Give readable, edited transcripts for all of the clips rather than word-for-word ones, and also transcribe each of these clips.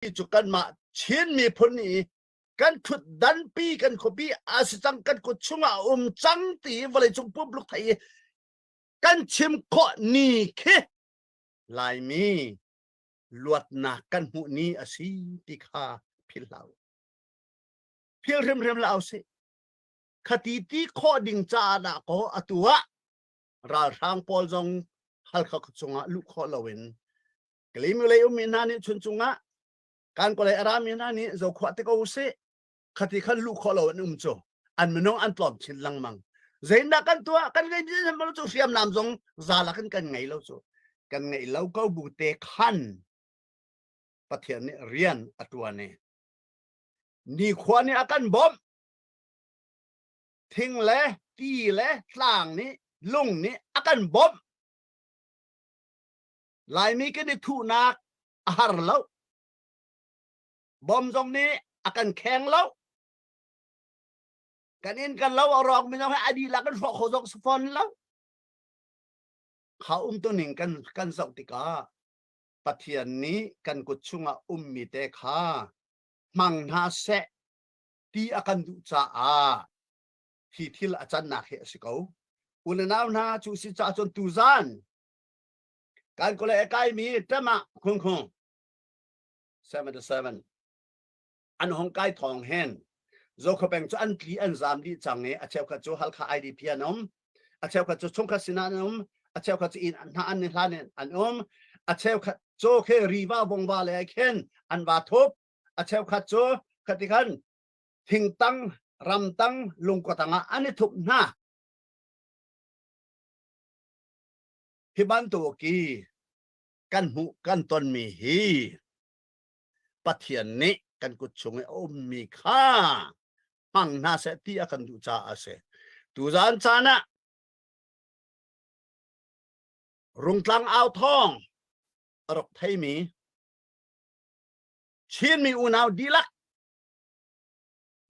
Cu kanmah Chin miphun nih kan ṭhutdanpi kan khuapi a si cang, kan kut chungah a um cang ti vawleicung public thei i kan chim khawh ni khi Laimi luatnak kan hmuh ni a si ti kha philh hlah u. Philh hrimhrim hlah usih. Khati ti khawh ding caah dah kaw atu ah ralhrang pawl zong Halkha chungah luh khawh loin Kalimi lei ummi hna nih chuncung ah kan kawlei a rami hna nih zokhua te ko usih, khati khan luh khawh lo an um cu an minung an tlawm chin lengmang. Zeidah kan tuah? Kan ngei mi cu hriamnam zong zala kan kan ngei lo cu. Kan ngeih lo ko bu te khan Pathian nih rian a tuan i nikhua nih a kan bawmh. Thing le ti le tlang nih, lung nih a kan bawmh. Laimi kan i thuhnak a har lo. Bom zong nih a kan kheng lo. Kan inn kan lo a rawk mi zong hi a dihlak kan hrawh kho zong si fawn lo. Kha umtu ning kan kan zoh tikah Pathian nih kan kut chungah ummi te kha hmang hna seh ti a kan duh caah hi thil a cannak hi a si ko. U le nau hna, cu si caah cun tuzan kan kule a kaimi ṭama khung khung 77 an hong kai thawng hen Zokhawpeng cu an tli an zam dih cang i a cheukhat cu Halkha IDP an um, a cheukhat cu chungkhat sinah an um, a cheukhat cu inn hna an hlan in an um, a cheukhat cu khe riva vongva le khin an va thup, a cheukhat cu khati khan thingtang ramtang lungkua ah an i thup hna. Hi bantuk i kan hmuh kan tonmi hi Pathian nih kan kut chung i a ummi kha hmang hna seh ti a kan duh caah a si. Tuzan caan ah Rungtlang au thawng a rak theimi Chinmi unau dihlak,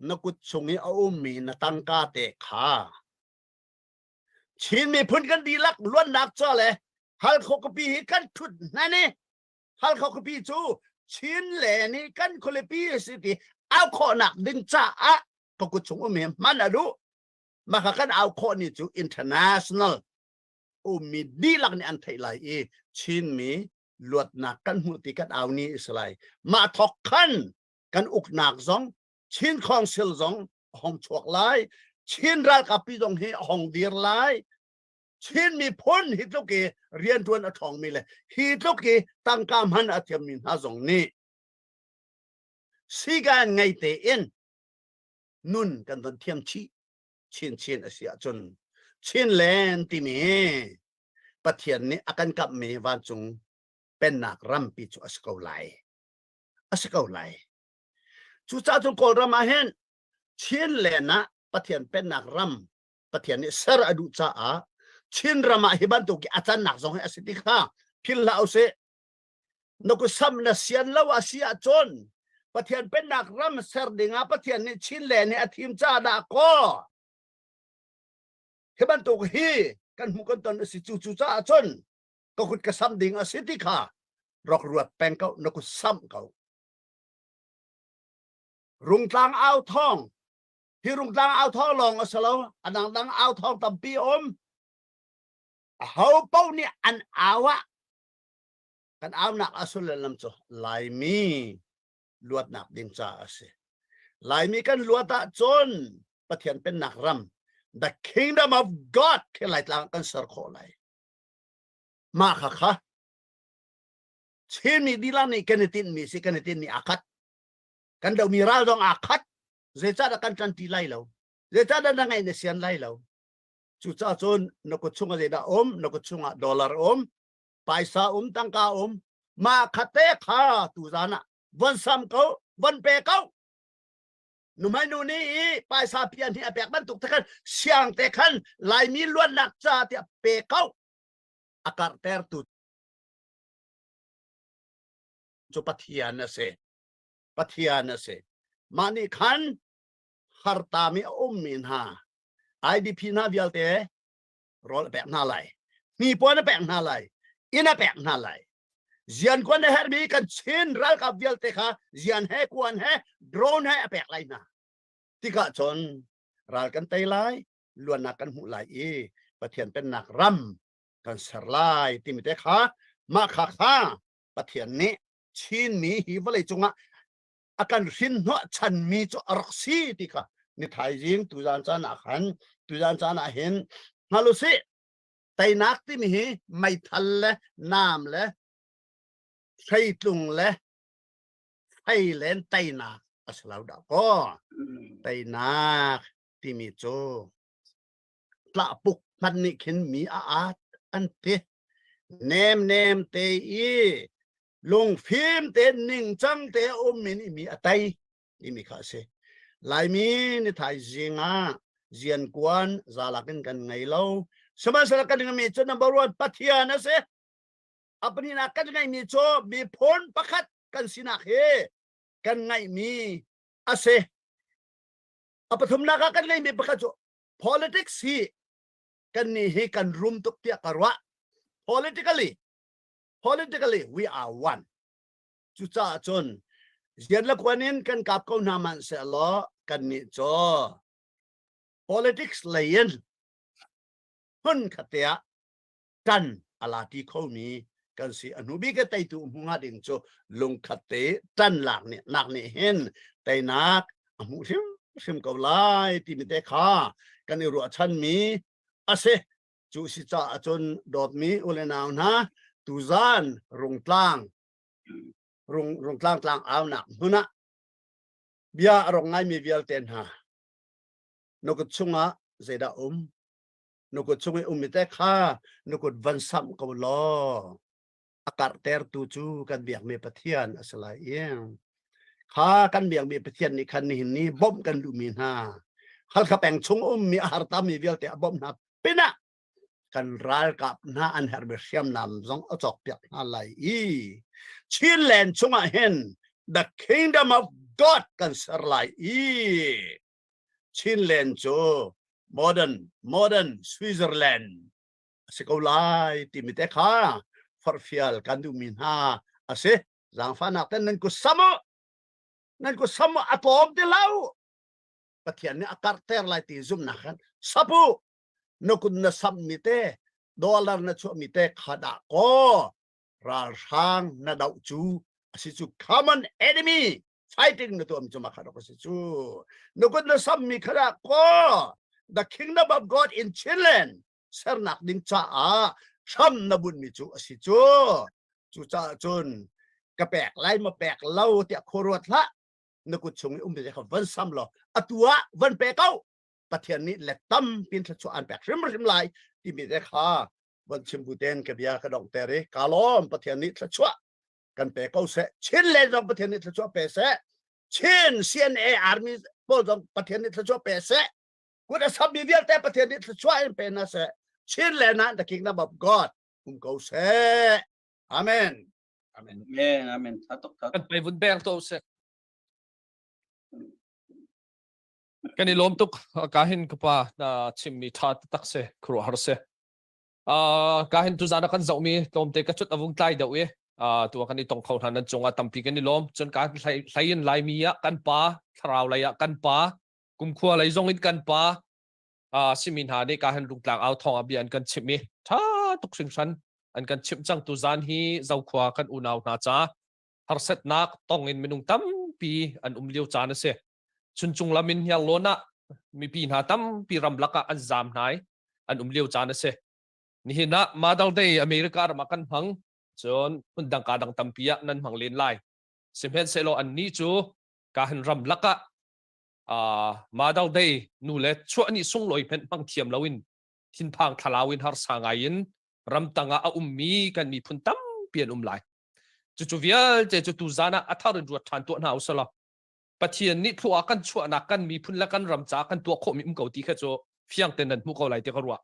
na kut chung i a ummi na tangka te kha Chin miphun kan dihlak luannak ca le Halkha khuapi hi kan ṭhut hnan i Halkha khuapi cu Chin le nih kan khualipi a si ti au khawhnak ding caah ka kut chung um hi hman a duh. Maka kan au khawh ni cu international ummi dihlak nih an theih lai i Chinmi luatnak kan hmuh ti kan au ni a si lai. Mah thawk khan kan uknak zong, Chin Council zong a hong chuak lai. Chin ralkappi zong hi a hong dir lai. Chin miphun hi tluk i rianṭuan a ṭhawngmi le hi tluk i tangka hman a thiammi hna zong nih sigan ngei tein nun kan von thiam chih chinchin a si ahcun Chinland timi Pathian nih a kan kamhmi vancung pennak rampi cu a si ko lai. A si ko lai. Cucaah cun Kawlram ah hin Chinland ah Pathian pennak ram Pathian nih ser a duh caah Chin ram ah hi bantuk a cannak zong hi a si ti kha philh hlah usih. Na kusam na sian lo a si ahcun Pathian pennak ram ser ding ah Pathian nih Chinland hi a thim caah dah kaw hi bantuk hi kan hmuh kan ton a si. Cu cu caah cun ka kut ka sam ding a si ti kha rak ruat peng ko, na kut sam ko. Rungtlang au thawng hi, Rungtlang au thawng lawng a si lo, a dangdang au thawng tampi um. Aho paoh nih an au ah kan aunak a sullam cu Laimi luatnak ding caah a si. Laimi kan luat ahcun Pathian pennak ram, the kingdom of God khi Laitlang kan ser khawh lai. Mah kha kha Chinmi dihlak nih kan i tinhmi si, kan i tinhmi aa khat. Kan domi ral zong aa khat. Zeicahdah kan ṭanṭi lai lo? Zeicahdah na ngaih na sian lai lo? Cucaah cun na kut chungah zeidah um? Na kut chungah dollar um, paisa um, tangka um. Mah kha te kha tuzan ah von sam ko, von pe ko. Nuhmei nu nih i paisa pian hi a pek bantuk te khan siang te khan Laimi luatnak ca tiah pe ko. A karhtertu cu Pathian a si. Pathian a si. Mah nih khan hartami a ummi hna IDP hna vialte rawl a pek hna lai, hnipuan a pek hna lai, inn a pek hna lai. Zian kuan a herhmi kan Chin ralkap vialte kha zian he kuan he drone he a pek lai hna. Tikah cun ral kan tei lai, luannak kan hmuh lai i Pathian pennak ram kan ser lai timi te kha mah kha kha Pathian nih Chinmi hi vawlei cungah a kan hrin hnawh chanmi cu a rak si ti kha ni thaizing tuzan caan ah khan tuzan caan ah hin hngal usih teinak timi hi meithal le naam le hreitlung le fei len teinak a si lo dah kaw teinak timi cu tlahpuk hmanh nih khin mi a at an ti nem nem te i lungfim te ningcang te um in mi a tei timi kha a si laimi ni thaizing ah ziankuan zalak in kan ngei lo sihmanhsehlaw kan ngeimi cu number one pathian a si a pahnihnak kan ngeihmi cu miphun pakhat kan sinak hi kan ngeihmi a si a pathumnak ah kan ngeihmi pakhat cu politics hi kan nih hi kan rum tuk tiah ka ruah politically politically we are one cucaah cun zian le kuan in kan kap ko hna man se law kan nih cu politics lei in hmun khat te ah tan a la ti khomi kan si a hnu bik teitu hmu hnga ding cu lungkhat te tan lak nih nak nih hin teinak a hmuh hrim hrim ko lai timi te kha kan i ruahchan mi a si cu si caah cun dawtmi u le nau hna tuzan rungtlang rung rungtlang tlang aunak hmun ah bia a rong ngaimi vialte hna na kut chungah zeidah um na kut chung i ummi te kha na kut van samh ko law a karhtertu cu kan biakmi Pathian a si lai i kha kan biakmi Pathian nih khan nihin ni bawmh kan duhmi hna Halkha peng chung ummi a hartami vialte a bawmh hna pinah kan ralkap hna an herhmi hriamnam zong a cawkpiak hna lai i Chinland chungah hin the kingdom of God kan ser lai i Chinland cu modern modern Switzerland a si ko lai timi te kha forhfial kan duhmi hna a si. Zaangfahnak ten nan kut sam u nan kut sam u a tlawm ti lo Pathian nih a karhter lai ti zumhnak khan sap u na kut na sammi te dollar na chuahmi te kha dah kaw ralhrang na doh cu a si cu common enemy fighting na tuam cu ma kha a si cu na kut na sammi kha dah kaw the kingdom of God in Chinland sernak ding caah hram na bunmi cu a si cu cucaah cun ka pek lai ma pek lo tiah khuaruat hlah na kut chung i um kha van sam law atu ah van pe ko pathian nih let tampin thluachuah an pek hrimhrim lai timi te kha van chim bu ten ka bia ka dong ter i ka lawm pathian nih thluachuah kan pe ko seh chin le zong pathian nih thluachuah pe seh chin CNA army pawl zong pathian nih thluachuah pe seh kut a sammi vialte pathian nih thluachuah in pe hna seh chin le na the kingdom of god um ko seh amen amen amen amen tha tuk tha kan pai vun beng to seh kan i lawm tuk ka hin ka pa na chimmi tha tak se khuru har se ka hin tu zan kan zohmi tlawmte ka cut avung tlai deuh i tu kan i tong kho hna nan cungah tampi kan i lawm cun ka hlei in laimi ah kan pa thlarau lei ah kan pa kumkhua lei zong in kan pa simi hna nih ka hin rungtlang au thong ah bia an kan chimh i tha tuk hringhran an kan chimh cang tu zan hi zokhua kan unau hna ca harsatnak tong in minung tampi an um lio caan a si chuncung lam in hniarlawn ah mipi hna tampi ramlak ah an zaam hna i an um lio caan a si. Nihin ah Mother Day America ram ah kan hmang cun hmundang ka dang tampi ah nan hmang len lai. Sihmanhsehlaw annih cu kahin ramlak ah uh, Mother Day nu le chuah ni sunglawi hmenh hmang thiam loin thinphang thlalau in harsa ngai in ramtang ah a ummi kan miphun tampi an um lai. Cucu vialte cu tuzan ah a thar in ruat ṭhan tuah hna usalaw Pathian nih thlua kan chuahnak kan miphun le kan ram caah kan tuah khawhmi um ko ti kha cu fiang ten nan hmuh ko lai ti ka ruah.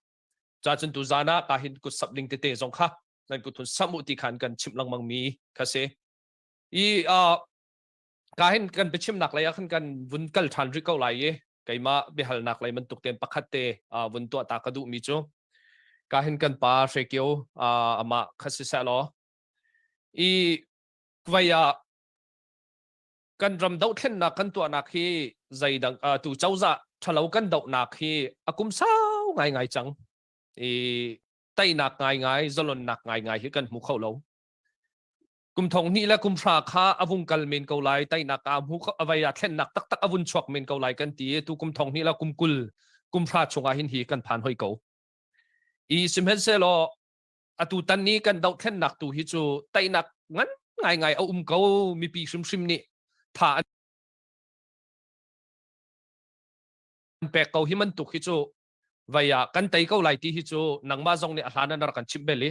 Ca cun tu zan ah ka hin kut sap ding tete zong kha nan kut hun sam u ti khan kan chimh lengmang mi kha si. I uh, ka hin kan biachimnak lei ah khan kan vun kal ṭhan rih ko lai i keimah biahalnak lei bantuk ten pakhat te uh, vun tuah ta ka duh mi cu ka hin kan pa Hre Kio uh, amah kha si seh law. I vai ah kan ram dohthlennak kan tuahnak hi zeidang tu cozah ṭhalo kan dohnak hi a kum sau ngaingai cang. I teinak ngaingai, zalonnak ngaingai hi kan hmu kho lo. Kum thong hnih le kum hra kha a vung kal men ko lai, teinak a hmu a vei ah thlennak taktak a vun chuak men ko lai kan ti i tu kum thong hnih le kum 20 kum hra chungah hin hi kan phan hoi ko. I sihmanhsehlaw atu tan ni kan dohthlennak tu hi cu teinak ngan ngaingai a um ko mipi hrimhrim nih tha an pek ko hi bantuk hi cu vei ah kan tei ko lai ti hi cu nangmah zong nih a hlan an rak kan chimh bel i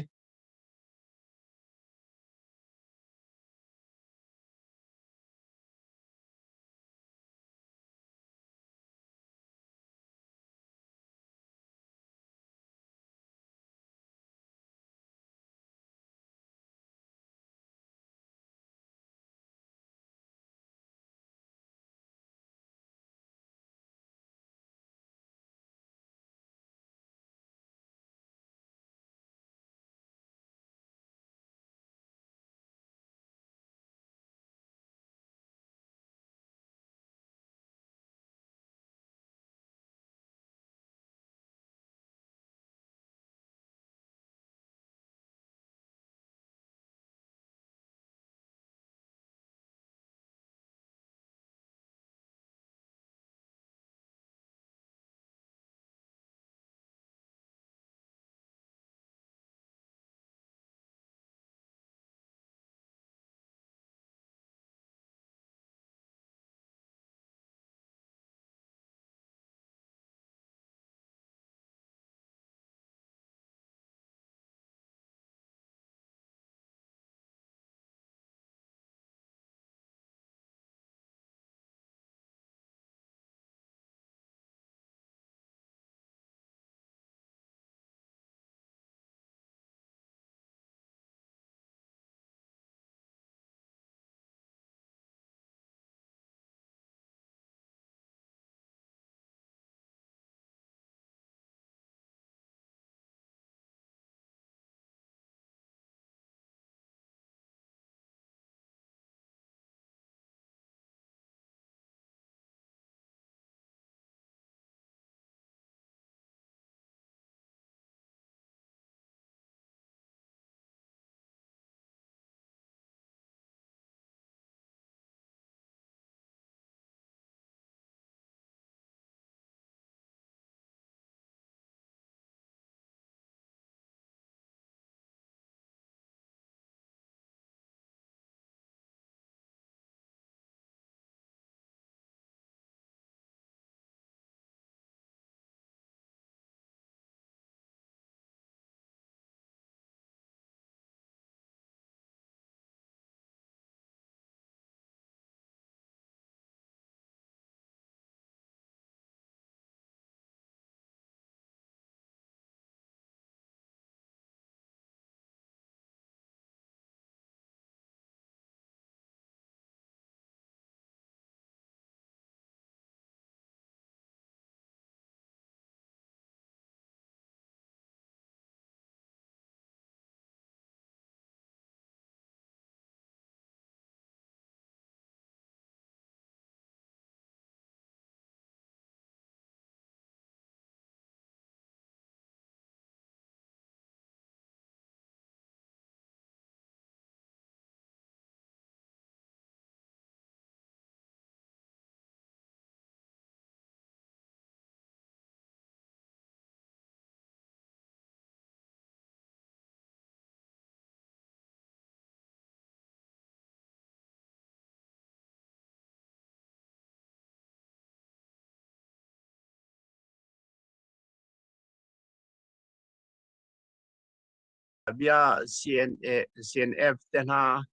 Bia CNA, CNF te hna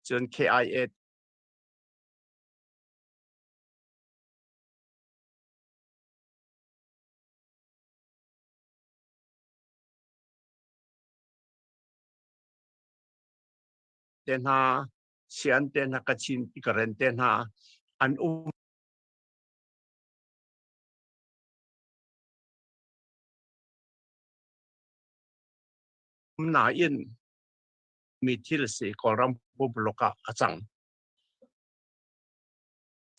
cun KIA te hna Sian te hna Kachin Karen te hna an um nain. lomi thil si Kawlram pumpuluk ah a cang.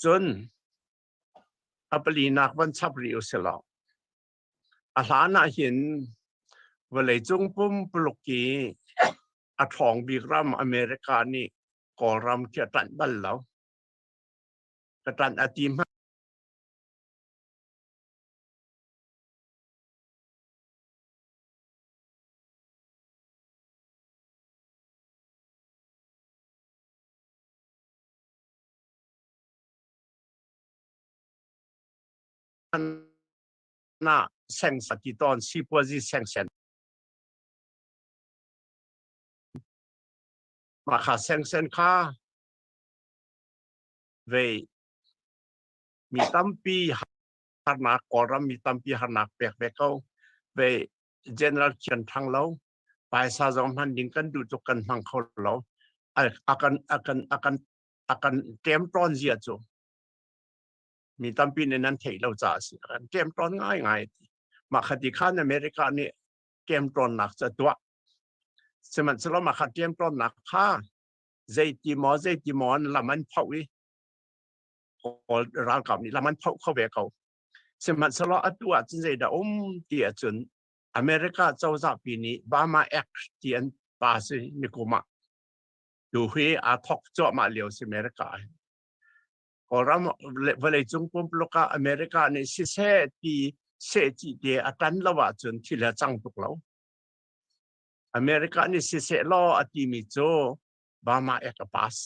Cun a palinak van chap rih usilaw a hlan ah hin vawleicung pumpuluk i a ṭhawng bik ram America nih Kawlram khi a ṭanh bal lo. Ka ṭanh a ti hmanh na seng sa ti ton sipuazi seng sen mah kha seng sen kha vei mi tampi harnak Kawlram mi tampi harnak pek ve ko vei general Chian Thang lo paisa zong hman ding kan duh tuk kan hmang kho lo akan akan akan akan ṭem ṭawn zia cu mi tampi nih nan theih lo caah a si kan ṭem ṭawn ngaingai ti mah khati khan America nih ṭem ṭawnnak cu a tuah sihmanhsehlaw mah kha ṭem ṭawnnak kha zeiti maw zeiti maw an lam an phoh i Kawl ralkap nih lam an phoh kho ve ko sihmanhsehlaw atu ahcun zeidah um ti ahcun America cozah pi nih Burma Act ti an pass i nikum ah tu hi aa thok cuahmah lio si America ah Kawlram vawleicung pumpuluk ah America nih siseh ti seh ci te a tan lo ahcun thil a cang tuk lo. America nih siseh law a timi cu Burma Act a pass.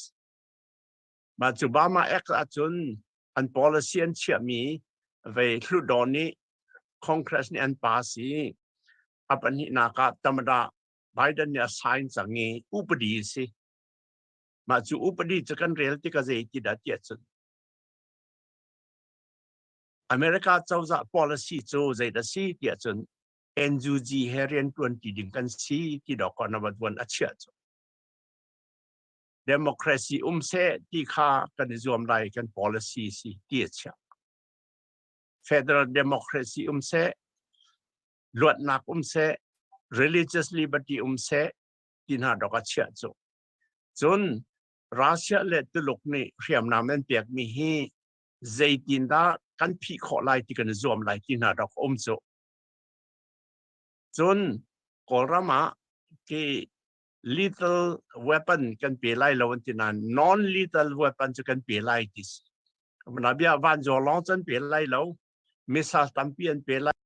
Mah cu Burma Act ahcun an policy an chiahmi vei Hlutdaw nih Congress nih an pass i a pahnihnak ah Tamada Biden nih a sign cang i upadi a si. Mah cu upadi cu kan rel tikah zei ti dah ti ahcun America cozah policy cu zeidah si ti ahcun NUG he riantuan ti ding kan si ti dawk na van a chiah cu. Democracy um seh ti kha kan i zuam lai kan policy si ti a chiah. Federal democracy um seh, luatnak um seh, religious liberty um seh ti hna dawk a chiah cu. Cun Russia le Tuluk nih hriamnam an pekmi hi zeitindah kan phih khawh lai ti kan i zuam lai ti hna dawk um cu. Cun Kawlram ah khi lethal weapon kan pe lai lo an ti nain non lethal weapon cu kan pe lai ti si. Bia vanzaw lawng cu an pe lai lo. Missile tampi an pe lai.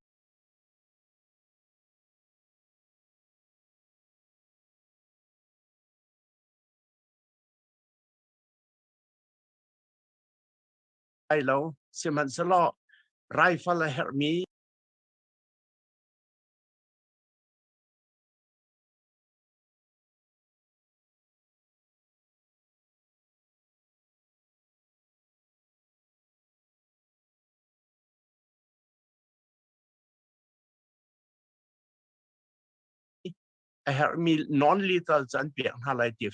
Lo. Sihmanhsehlaw rifle a herhmi a herhmi non-lethal cu an pek hna lai ti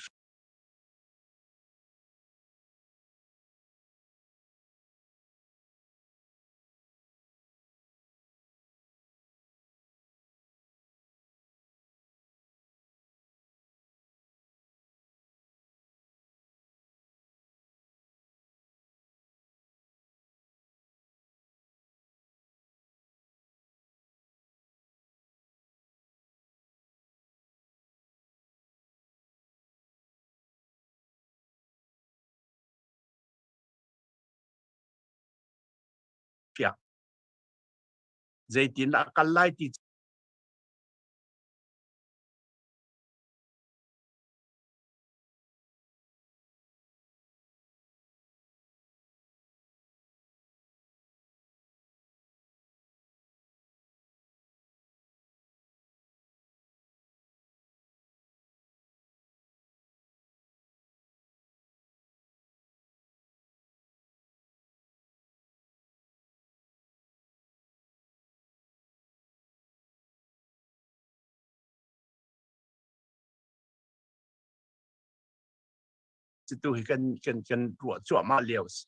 Fiak. Zeitindah a kal lai ti Cutu hi kan kan kan ruah cuahmah lio a si.